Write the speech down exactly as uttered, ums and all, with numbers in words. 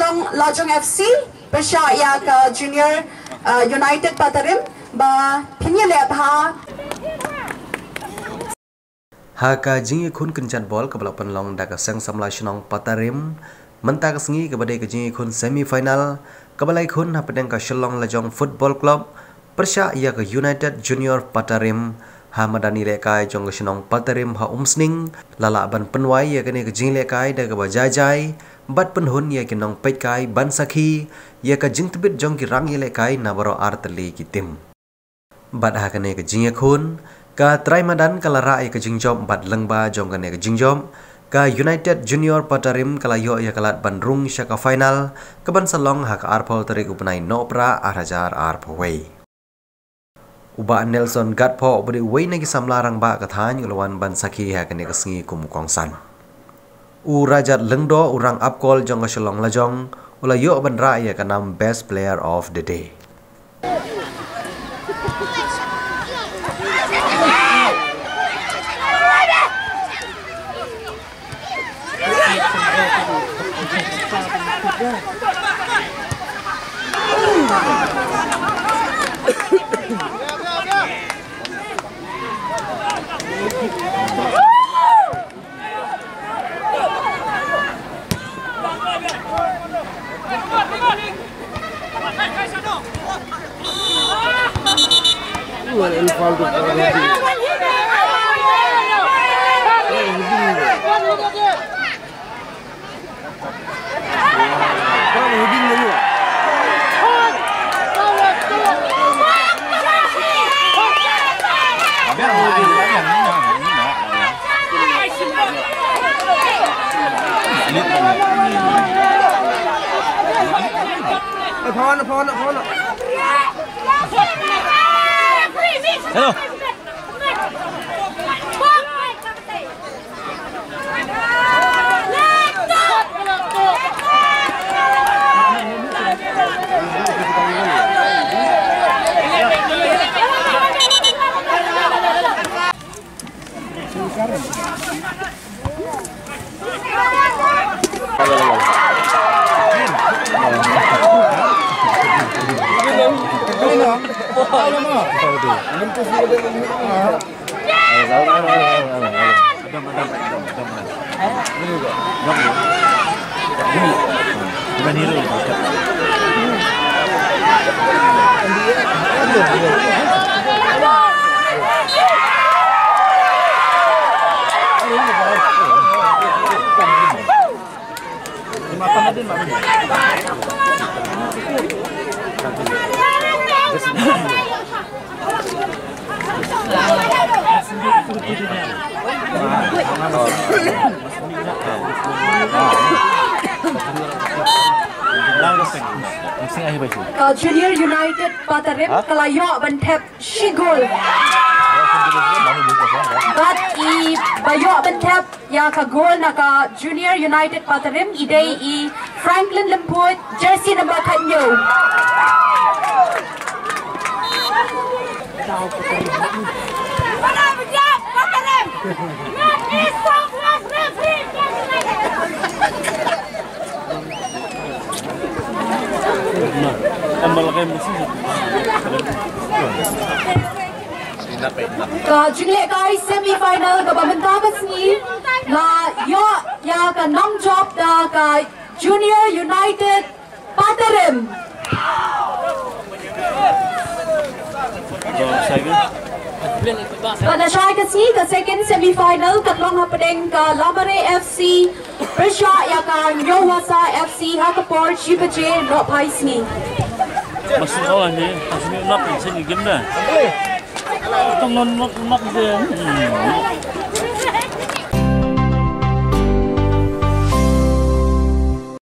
Lajong F C pyrshah ïa ka Junior, uh, United Patarim ba phin ïaleh bha. Ha ka jingïakhun kynjat bol kaba la pynlong da ka Seng Samla Shnong Patarim mynta ka sngi, kaba dei ka jingïakhun semi final kaba la ïakhun hapdeng ka Shillong Lajong Football Club pyrshah ïa ka United Junior Patarim ha madan ïalehkai jong ka shnong Patarim ha Umsning, la lah ban pynwai ïa kane ka jingïalehkai da kaba jai jai bad pynhun ïa ki nongpeitkai ban sakhi ïa ka jingtbit jong ki rang ïalehkai na baroh artylli ki tim. Bad ha kane ka jingïakhun, ka trai madan ka la rah ïa ka jingjop bad lyngba jong kane ka jingjop, ka United Junior Patarim ka la ïoh ïa ka lad ban rung sha ka final kaban sa long ha ka arphew tarik u bnai Nohprah arhajar arphew wei. U Bah Nelson Gatphoh uba dei uwei na ki samla rangbah ka thaiñ u la wan ban sakhi ha kane ka sngi kum u kongsan. U Rajat Lyngdoh, u rang apkol jong ka Shillong Lajong, u la ïoh ban rah ïa ka nam Best Player of the Day. Hello. Ka Junior United Patarim ka la ïoh ban thep shi gol. Bad i ba ïoh ban thep ïa ka gol na ka Junior United Patarim i dei i Franklin Lymphuid, jersey number khatñiew. Ka jinglehkai semi final kaba mynta ka sngi la ïoh ïa ka nam jop da ka Junior United Patarim. Bad lashai ka sngi ka second semi final kan long hapdeng ka Lamare F C pyrshah ïa ka Newasa F C ha ka por shi baje nohphai sngi. Masuk awal ni, masuk nak sini game dah. Tong non nok nok je.